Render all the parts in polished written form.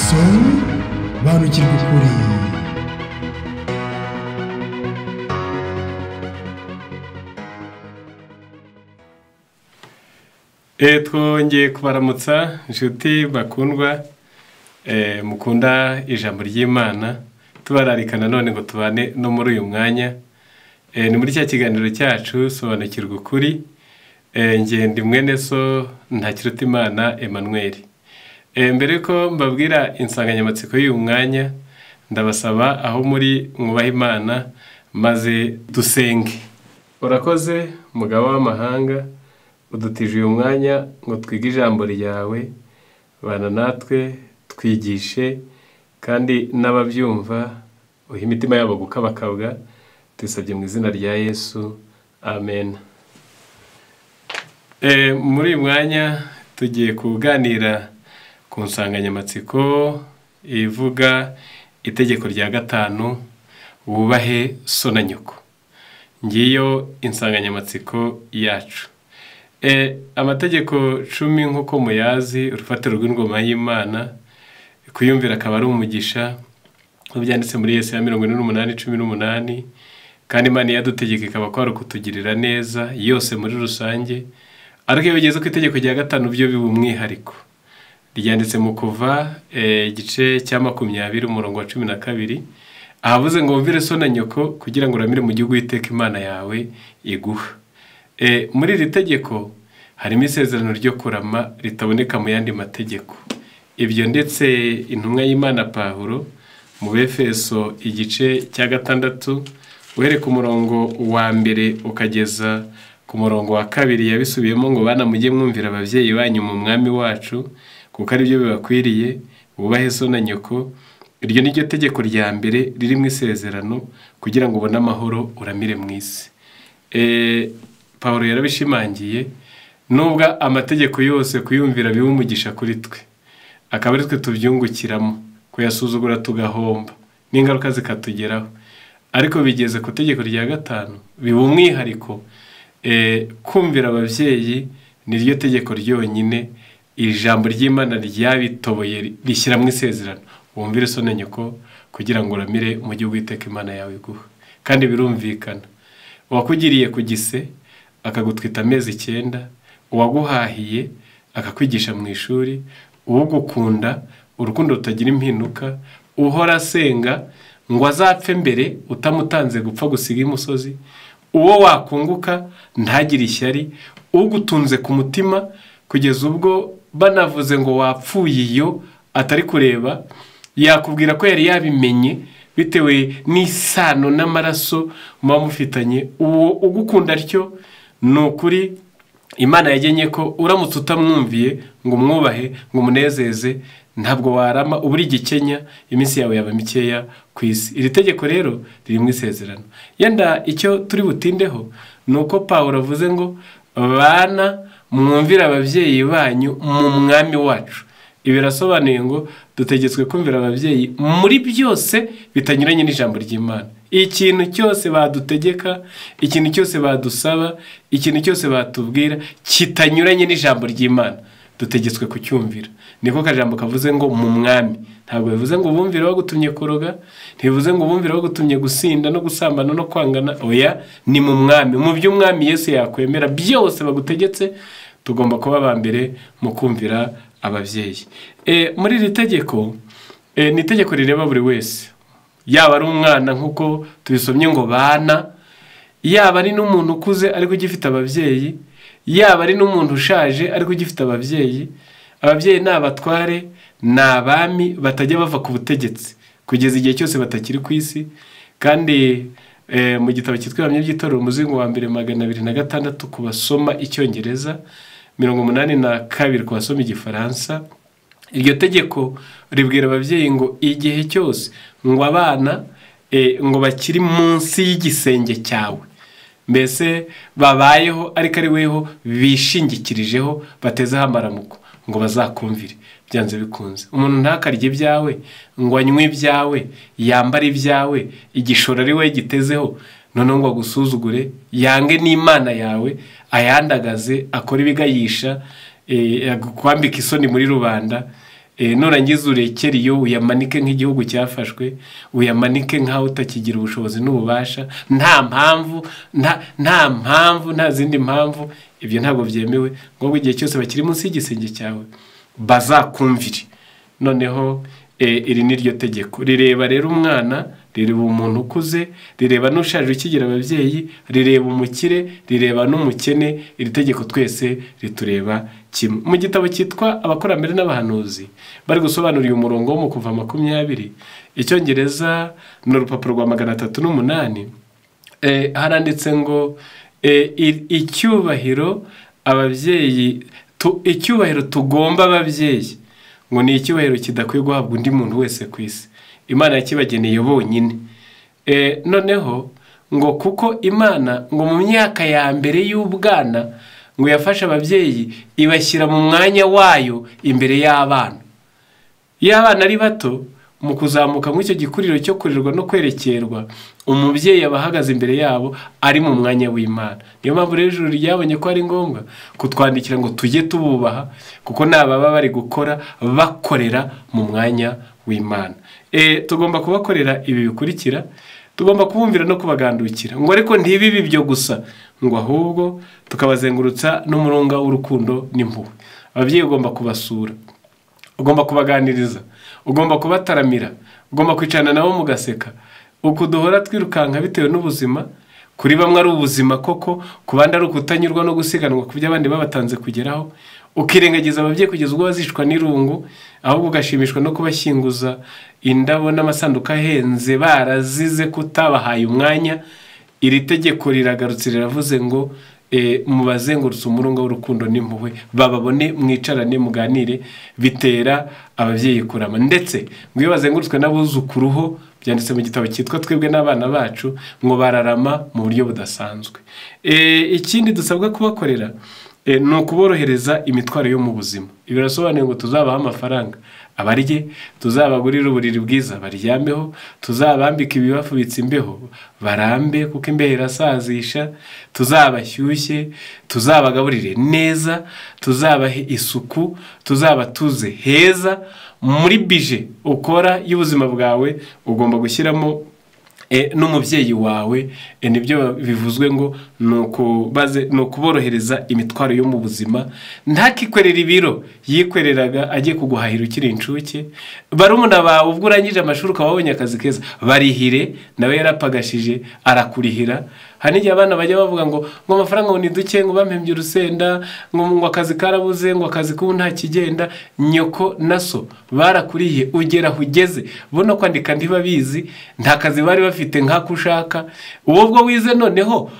Sobanukirwa ukuri. Twongeye kubaramutsa inshuti bakundwa, mukunda ijambo ry'Imana, tubararika nanone ngo tubane no muri uyu mwanya. Ni muri cya kiganiro cyacu Sobanukirwa ukuri. Nge ndi mwene so Ntakirutimana Emmanuel. Mbere ko mbabwira insanganyamatsiko y'uyu mwanya, ndabasaba aho muri mwubahe Imana maze dusenge. Urakoze mugabo w'amahanga, udutije uyu mwanya ngo twige ijambo ryawe, bana natwe twigishe, kandi n'ababyumva uhe imitima yabo gukabakabwa. Tubisabye mu izina rya Yesu, amen. Muri uyu mwanya tugiye kuganira ku nsanganyamatsiko ivuga itegeko rya 5, wubahe so na nyoko. Ngiyo insanganyamatsiko yacu. Amategeko 10 nk'uko muyazi, urufatiro rw'ingoma y'Imana, kuyumvira akaba ari umugisha, nk'uko byanditse muri Yesaya 48:18. Kandi Imana yadutegeka ikaba kwari kutugirira neza yose muri rusange, ariko iyo bigeze ku itegeko rya 5 byo biba umwihariko. Ryanditse mu Kuva igice cya 20 umurongo wa 12, ahavuze ngo wumvire so na nyoko kugira ngo uramire mu gihugu Uwiteka Imana yawe iguha. Muri iri tegeko harimo isezerano ryo kurama ritaboneka mu yandi mategeko. Ibyo ndetse intumwa y'Imana Pawulo mu Befeso igice cya 6 uhereye ku murongo wa 1 ukageza ku murongo wa 2 yabisubiyemo ngo bana mujye mwumvira ababyeyi banyu mu mwami wacu, kuko ari byo bibakwiriye, wubahe so na nyoko. Iryo ni ryo tegeko rya mbere riri mu isezerano kugira ngo ubone amahoro uramire mu isi. Pawulo yarabishimangiye, nubwo amategeko yose kuyumvira biba umugisha kuri twe, akaba ari twe tubyungukiramo, kuyasuzugura tugahomba n'ingaruka zikatugeraho. Ariko bigeze ku tegeko rya 5 biba umwihariko. Kumvira ababyeyi ni ryo tegeko ryonyine ijambo ry'Imana ryabitoboye rishyira mu isezerano, wumvire so na nyoko kugira ngo uramire mu gihugu Uwiteka Imana yawe iguha. Kandi birumvikana, uwakugiriye ku gise akagutwita amezi 9, uwaguhahiye akakwigisha mu ishuri, uwugukunda urukundo rutagira impinduka, uhora asenga ngo azapfe mbere utamutanze gupfa gusiga imusozi, uwo wakunguka ntagire ishyari, ugutunze ku mutima kugeza ubwo banavuze ngo wapfuye iyo atari kureba, yakubwira ko yari yabimenye bitewe n'isano n'amaraso muba mufitanye. Uwo ugukunda atyo, ni ukuri Imana yagenye ko uramutse utamwumviye ngo umwubahe ngo umunezeze, ntabwo warama, uburi igikenya, iminsi yawe yaba mikeya ku isi. Iri tegeko rero riri mu isezerano. Yenda icyo turi butindeho ni uko Pawulo avuze ngo bana mwumvire ababyeyi banyu mu mwami wacu. Ibi birasobanuye ngo dutegetswe kumvira ababyeyi muri byose bitanyuranye n'ijambo ry'Imana. Ikintu cyose badutegeka, ikintu cyose badusaba, ikintu cyose batubwira kitanyuranye n'ijambo ry'Imana, dutegetswe kucyumvira. Niko kajambo kavuze ngo mu mwami. Ntabwo bivuze ngo bumvire bagutumye kuroga, ntibivuze ngo bumvire bagutumye gusinda no gusambana no kwangana. Oya, ni mu mwami. Mu by'umwami Yesu yakwemera byose bagutegetse, tugomba kuba aba mbere mu kumvira ababyeyi. Muri iri tegeko, ni itegeko rireba buri wese, yaba ari umwana nk'uko tubisomye ngo bana, yaba ari n'umuntu ukuze ariko ugifite ababyeyi, yaba ari n'umuntu ushaje ariko ugifite ababyeyi. Ababyeyi ni abatware, ni abami batajya bava ku butegetsi kugeza igihe cyose batakiri ku isi. Kandi mu gitabo cyitwa Ibihamya by'Itorero umuzingo wa mbere 206 ku basoma Icyongereza, 82 ku basoma Igifaransa, iryo tegeko ribwira ababyeyi ngo igihe cyose ngo abana ngo bakiri munsi y'igisenge cyawe, mbese babayeho ariko ari weho bishingikirijeho, batezeho amaramuko, ngo bazakumvire byanze bikunze. Umuntu ntakarye ibyawe, ngo anywe ibyawe, yambare ibyawe, igishoro ari we gitezeho, noneho ngo agusuzugure, yange n'Imana yawe, ayandagaze, akore ibigayisha, kwambika isoni muri rubanda. Nurangiza urekere iyo uyamanike nk'igihugu cyafashwe, uyamanike nk'aho utakigira ubushobozi n'ububasha, nta mpamvu, nta mpamvu, nta zindi mpamvu, ibyo ntabwo byemewe. Ngo igihe cyose bakiri munsi y'igisenge cyawe bazakumvire. Noneho iri ni ryo tegeko rireba rero umwana, rireba umuntu ukuze, rireba n'ushaje ukigira ababyeyi, rireba umukire, rireba n'umukene. Iri tegeko twese ritureba kimwe. Mu gitabo cyitwa Abakurambere n'Abahanuzi bari gusobanura uyu murongo wo mu Kuva 20, icyongereza ni urupapuro rwa 308, haranditse ngo icyubahiro ababyeyi, icyubahiro tugomba ababyeyi ngo ni icyubahiro kidakwiye guhabwa undi muntu wese ku isi, Imana yakibageneye bonyine. Noneho ngo kuko Imana ngo mu myaka ya mbere y'ubwana ngo yafashe ababyeyi ibashyira mu mwanya wayo imbere y'abana. Iyo abana ari bato mu kuzamuka muri icyo gikuriro cyo kurerwa no kwerekerwa, umubyeyi aba ahagaze imbere yabo ari mu mwanya w'Imana. Niyo mpamvu rero ijuru ryabonye ko ari ngombwa kutwandikira ngo tujye tububaha, kuko nababa bari gukora bakorera mu mwanya w'Imana. Tugomba kubakorera ibi bikurikira: tugomba kubumvira no kubagandukira, ngo ariko ntibibe ibyo gusa, ngo ahubwo tukabazengurutsa n'umurunga w'urukundo n'impuhwe. Ababyeyi ugomba kubasura, ugomba kubaganiriza, ugomba kubataramira, ugomba kwicarana nabo mugaseka. Uku duhora twirukanka bitewe n'ubuzima, kuri bamwe ari ubuzima koko, ku bandi ari ukutanyurwa no gusiganwa ku byo abandi babatanze kugeraho, ukirengagiza ababyeyi kugeza ubwo bazicwa n'irungu, ahubwo ugashimishwa no kubashyinguza indabo n'amasanduku ahenze barazize kutabahaye umwanya. Iri tegeko riragarutse riravuze ngo mubazengurutse umurunga w'urukundo n'impuhwe, bababone, mwicarane, muganire. Bitera ababyeyi kurama. Ndetse ngo iyo bazengurutswe n'abuzukuruho, byanditse mu gitabo cyitwa Twebwe n'Abana Bacu, ngo bararama mu buryo budasanzwe. Ikindi dusabwa kubakorera ni ukuborohereza imitwaro yo mu buzima. Ibi birasobanuye ngo tuzabaha amafaranga abarye, tuzabagurira uburiri bwiza baryameho, tuzabambika ibibafubitse imbeho barambe kuko imbeho irasazisha, tuzabashyushye, tuzabagaburire neza, tuzabahe isuku, tuzabatuze heza. Muri bije ukora y'ubuzima bwawe ugomba gushyiramo n'umubyeyi wawe. Nibyo bivuzwe ngo ni ukuborohereza imitwaro yo mu buzima. Ntakikorera ibiro yikoreraga agiye kuguhahira ukiri incuke. Barumuna bawe ubwo urangije amashuri ukaba wabonye akazi keza, barihire, nawe yarapagashije arakurihira. Hari n'igihe abana bajya bavuga ngo amafaranga ngo ni duke, ngo bampembye urusenda, ngo akazi karabuze, ngo akazi k'ubu nta kigenda. Nyoko na so barakuriye ugera aho ugeze, bo no kwandika ntibabizi, nta kazi bari bafite nk'ako ushaka. Uwo bwo wize noneho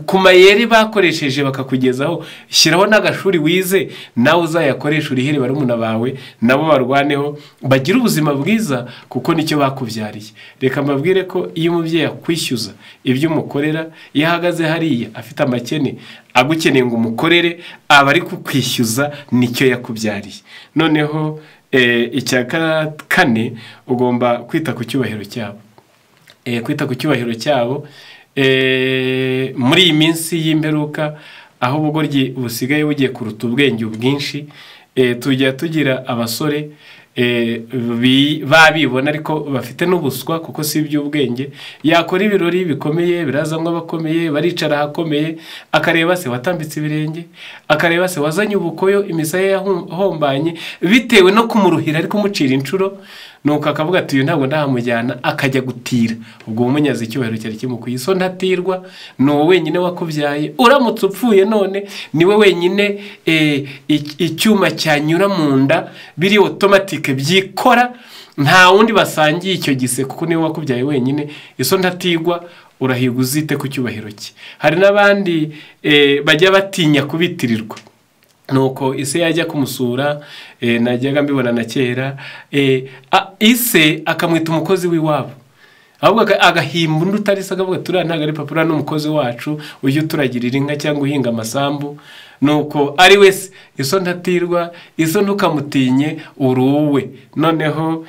ku mayeri bakoresheje bakakugezaho, shyiraho n'agashuri wize nawe uzayakoresha urihire barumuna bawe, nabo barwaneho bagire ubuzima bwiza kuko nicyo bakubyariye. Reka mbabwire ko iyo umubyeyi akwishyuza ibyo umukorera, iyo ahagaze hariya afite amakene agukeneye ngo umukorere, aba ari kukwishyuza nicyo yakubyariye. Noneho icya kane, ugomba kwita ku cyubahiro cyabo. Kwita ku cyubahiro cyabo muri iyi minsi y'imperuka, aho ubugoryi busigaye bugiye kuruta ubwenge ubwinshi, tujya tugira abasore babibona ariko bafite n'ubuswa kuko si iby'ubwenge. Yakora ibirori bikomeye birazamwa abakomeye, baricara ahakomeye, akareba se watambitse ibirenge, akareba se wazanye ubukoyo, imisaya yahombanye, bitewe no kumuruhira ariko kumucira inshuro. Nuko akavuga ati uyu ntabwo ndahamujyana, akajya gutira. Ubwo umunyazi icyubahiro cyari kimukwiye. So ntatirwa, ni wowe wenyine wakubyaye, uramutse upfuye none niwe wenyine icyuma cyanyura mu nda biri automatique byikora, nta wundi basangiye icyo gise kuko niwe wakubyaye wenyine. Iso ntatirwa, urahiga uzite ku cyubahiro cye. Hari n'abandi bajya batinya kubitirirwa. Nuko ise yajya kumusura, najyaga mbibona na kera, ise akamwita umukozi w'iwabo, ahubwo agahimba undi utari se, akavuga turiya ntabwo ari papa, uriya ni umukozi wacu ujya uturagirira inka cyangwa uhinga amasambu. Nuko ari wese iso ntatirwa, iso ntukamutinye, uruwe. Noneho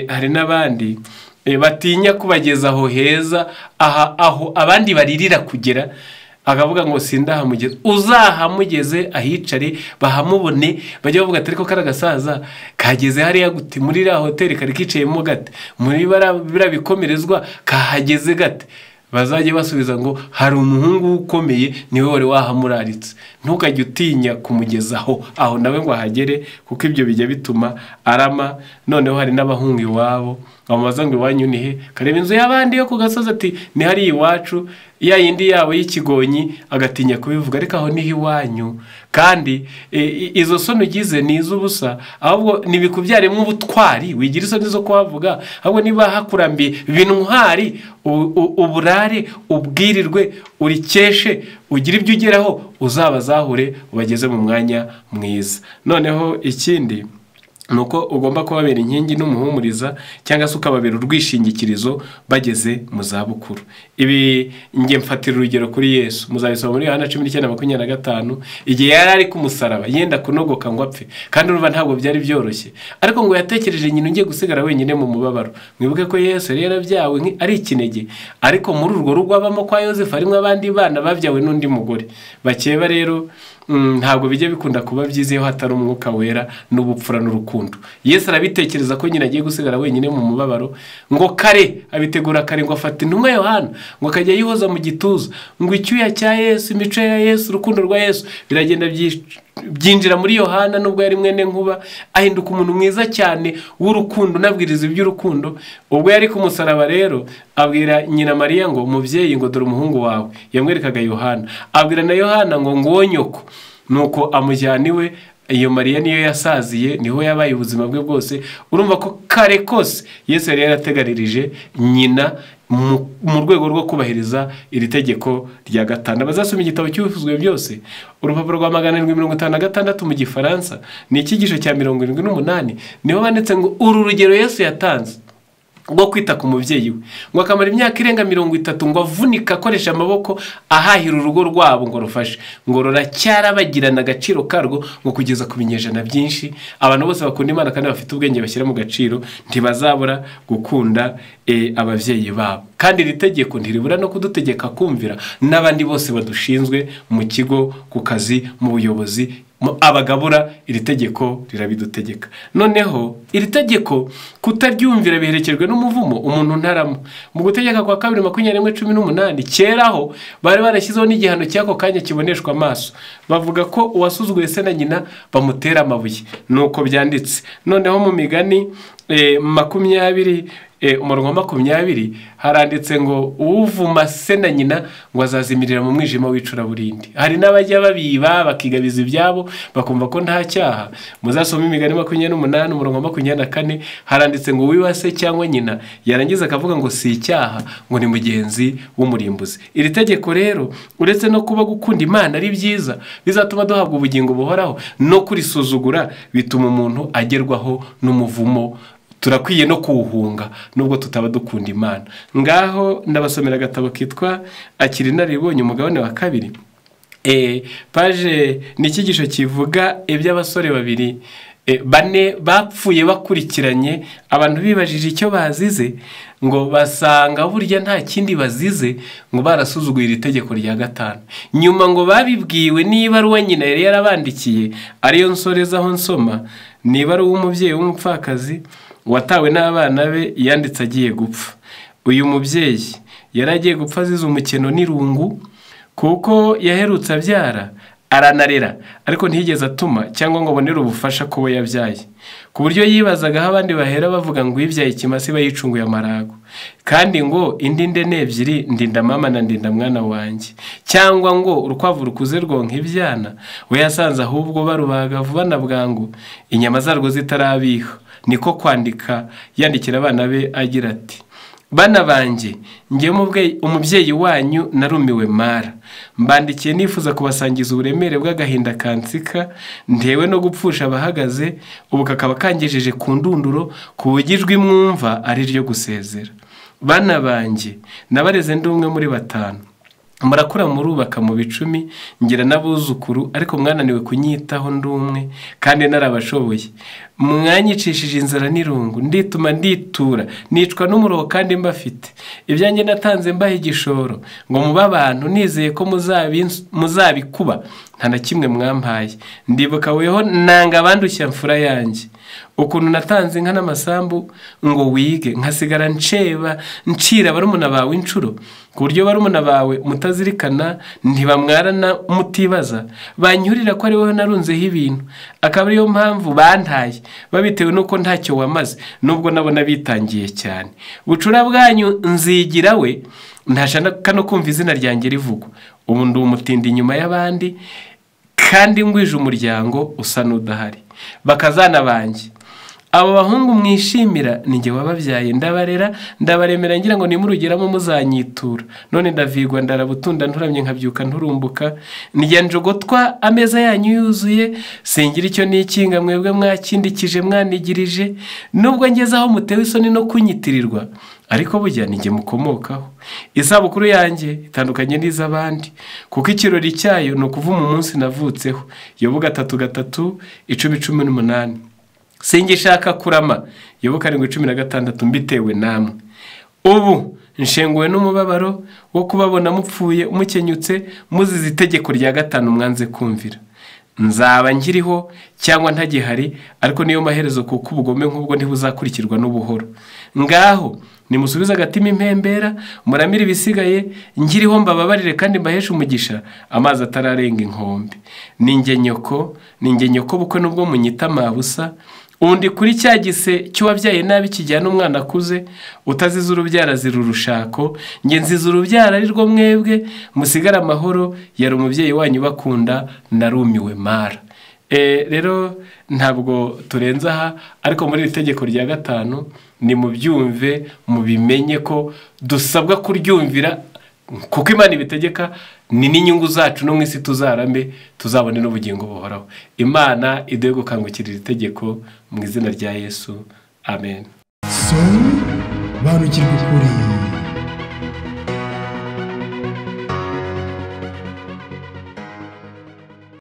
hari n'abandi batinya kubageza aho heza, aha aho abandi baririra kugera. Akavuga ngo sindahamugeze, uzahamugeze ahicare bahamubone, bajya bavuga ati ariko karagasaza kageze hariya gute, muri iriya hoteli kari kicayemo gate, muri biriya bikomerezwa kahageze gate. Bazajya basubiza ngo hari umuhungu ukomeye niwe wari wahamuraritse. Ntukajye utinya kumugezaho aho nawe ngo ahagere, kuko ibyo bijya bituma arama. Noneho hari n'abahungu iwabo bamubaza ngo iwanyu ni he, kareba inzu y'abandi yo ku gasozi ati ni hariya iwacu, ya yindi yabo y'ikigonyi agatinya kubivuga, ariko aho niho iwanyu. Kandi izo soni ugize ni iz'ubusa, ahubwo ntibikubyaremo ubutwari wigira isoni zo kuhavuga, ahubwo niba hakurambiye bintwari uburare ubwirirwe urikeshe ugire ibyo ugeraho, uzabazahure ubageze mu mwanya mwiza. Noneho ikindi nuko ugomba kubabera inkingi n'umuhumuriza, cyangwa se ukababera urwishingikirizo bageze mu zabukuru. Ibi nge mfatira urugero kuri Yesu, muzabisoma muri Yohana 19:25, igihe yari ari ku musaraba yenda kunogoka ngo apfe, kandi urumva ntabwo byari byoroshye, ariko ngo yatekereje nyina ugiye gusigara wenyine mu mubabaro. Mwibuke ko Yesu yari yarabyawe ari ikinege, ariko muri urwo rugo abamo kwa Yosefu harimo abandi bana babyawe n'undi mugore. Bakeba rero ntabwo bijya bikunda kuba byiza iyo hatari umwuka wera n'ubupfura n'urukundo. Yesu arabitekereza ko nyina agiye gusigara wenyine mu mubabaro, ngo kare abitegura kare, ngo afate intumwa Yohana ngo akajya yihoza mu gituza, ngo icyuya cya Yesu, imico ya Yesu, urukundo rwa Yesu biragenda byinjira muri Yohana. Nubwo yari mwene nkuba, ahinduka umuntu mwiza cyane w'urukundo, unabwiriza iby'urukundo. Ubwo yari ku musaraba rero abwira nyina Mariya ngo mubyeyi, ngo dore umuhungu wawe, yamwerekaga Yohana. Abwira na Yohana ngo nguwo nyoko. Nuko amujyana iwe. Iyo Mariya niyo yasaziye, niho yabaye ubuzima bwe bwose. Urumva ko kare kose Yesu yari yarateganirije nyina mu rwego rwo kubahiriza iri tegeko rya gatanu. Abazasoma igitabo cy'ibivuzwe byose, urupapuro rwa 756 mu Gifaransa, ni icyigisho cya 78, niho banditse ngo uru rugero Yesu yatanze rwo kwita ku mubyeyi we, ngo akamara imyaka irenga 30 ngo avunika akoresha amaboko ahahira urugo rwabo ngo rufashe, ngo ruracyarabagirana agaciro karwo ngo kugeza ku binyejana byinshi. Abantu bose bakunda Imana kandi bafite ubwenge bashyira mu gaciro ntibazabura gukunda ababyeyi babo. Kandi iri tegeko ntiribura no kudutegeka kumvira n'abandi bose badushinzwe mu kigo, ku kazi, mu buyobozi, abagabura. Iri tegeko rirabidutegeka. Noneho iri tegeko kutaryumvira biherekejwe n'umuvumo umuntu ntaramo. Mu gutegeka kwa kabiri 21:18, keraho bari barashyizeho n'igihano cy'ako kanya kiboneshwa amaso, bavuga ko uwasuzuguye se na nyina bamutera amabuye, nuko byanditse. Noneho mu migani 20 umurongo wa 20 haranditse ngo uvuma se na nyina ngo azazimirira mu mwijima w'icuraburindi. Hari n'abajya babiba bakigabiza ibyabo bakumva ko nta cyaha. Muzasoma imigani 28 umurongo wa 24, haranditse ngo uwiba se cyangwa nyina yarangiza akavuga ngo si icyaha, ngo ni mugenzi w'umurimbuzi. Iri tegeko rero uretse no kuba gukunda Imana ari byiza bizatuma duhabwa ubugingo buhoraho, no kurisuzugura bituma umuntu agerwaho n'umuvumo. Turakwiye no kuwuhunga nubwo tutaba dukunda Imana. Ngaho ndabasomera agatabo kitwa Akira Inararibonye umugabane wa 2, paje ni icyigisho kivuga iby'abasore babiri bane bapfuye bakurikiranye. Abantu bibajije icyo bazize, ngo basanga burya nta kindi bazize, ngo barasuzuguye iri tegeko rya gatanu. Nyuma ngo babibwiwe niba ari uwa nyina yari yarabandikiye, ariyo nsorezaho nsoma, niba ari uw'umubyeyi w'umupfakazi watawe n'abana be, yanditse agiye gupfa. Uyu mubyeyi yari agiye gupfa azize umukeno n'irungu, kuko yaherutse abyara aranarera, ariko ntiyigeze atuma cyangwa ngo abonere ubufasha kubo yabyaye, ku buryo yibazaga aho abandi bahera bavuga ngo ibyaye ikimasa iba yicunguye amarago, kandi ngo indi ndene ebyiri ndinda mama na ndinda mwana wanjye, cyangwa ngo urukwavu rukuze rwonka ibyana. We yasanze ahubwo barubaga vuba na bwangu inyama zarwo zitarabiha. Niko kwandika yandikira abana be agira ati: bana banjye, njye umubyeyi wanyu narumiwe mara, mbandikiye nifuza kubasangiza uburemere bw'agahinda kansika ntewe no gupfusha abahagaze, ubu kakaba kangejeje ku ndunduro, ku buryo ijwi mwumva ari ryo gusezera. Bana banjye, nabareze ndi umwe muri 5, murakura murubaka mu bicumi, ngira n'abuzukuru, ariko mwananiwe kunyitaho ndi umwe kandi narabashoboye. Mwanyicishije inzara n'irungu, ndituma nditura, nicwa n'umuruho kandi mbafite. Ibyanjye natanze mbaha igishoro ngo mube abantu, nizeye ko muzabikuba, nta na kimwe mwampaye. Ndibuka weho nanga abandushya mfura yanjye, ukuntu natanze inka n'amasambu ngo wige, nkasigara nceba ncira barumuna bawe inshuro, ku buryo barumuna bawe mutazirikana ntibamwarana mutibaza, banyurira ko ari wowe narunzeho ibintu, akaba ariyo mpamvu bantaye babitewe nuko ntacyo wamaze, nubwo nabona bitangiye cyane. Bucura bwanyu nzigira we ntashaka no kumva izina ryanjye rivugwa. Ubu ndi umutindi inyuma y'abandi, kandi ngwije umuryango usa n'udahari. Bakazana banjye, abo bahungu mwishimira ni njye wababyaye, ndabarera ndabaremera ngira ngo nimurugeramo muzanyitura. None ndavigwa ndarabutunda nturamye nkabyuka nturumbuka, njya njogotwa ameza yanyu yuzuye, singira icyo nikinga mwebwe mwakindikije mwanigirije, nubwo ngeze aho mutewe isoni no kunyitirirwa, ariko burya ni njye mukomokaho. Isabukuru yanjye itandukanye n'iz'abandi, kuko ikirori cyayo ni ukuva mu munsi navutseho. Yobu 3:3 10:18. Singishaka kurama. Yobu 7:16 mbitewe namwe. Ubu nshenguwe n'umubabaro wo kubabona mupfuye mukenyutse, muzize itegeko rya 5 mwanze kumvira. Nzaba nkiriho cyangwa ntagihari, ariko niyo maherezo, kuko ubugome nk'ubwo ntibuzakurikirwa n'ubuhoro. Ngaho nimusubize agatima impembera, muramire ibisigaye, nkiriho mbababarire kandi mbaheshe umugisha, amazi atararenga inkombe. Ninjye nyoko, ninjye nyoko bukwe nubwo munyita mabusa. Undi kuri cya gise cy'uwabyaye nabi kijyana umwana akuze, utazize urubyaro azira urushako, nge nziza urubyaro ari rwo mwebwe, musigara amahoro, yari umubyeyi wanyu bakunda, narumiwe mara. Rero ntabwo turenze aha, ariko muri iri tegeko rya 5 ni mubyumve, mubimenye ko dusabwa kuryumvira, kuko Imana ibitegeka, ni n'inyungu zacu no mu isi tuzarambe, tuzabone n'ubugingo buhoraho. Imana iduhe gukangukira iri tegeko mu izina rya Yesu, amen. Sobanukirwa ukuri.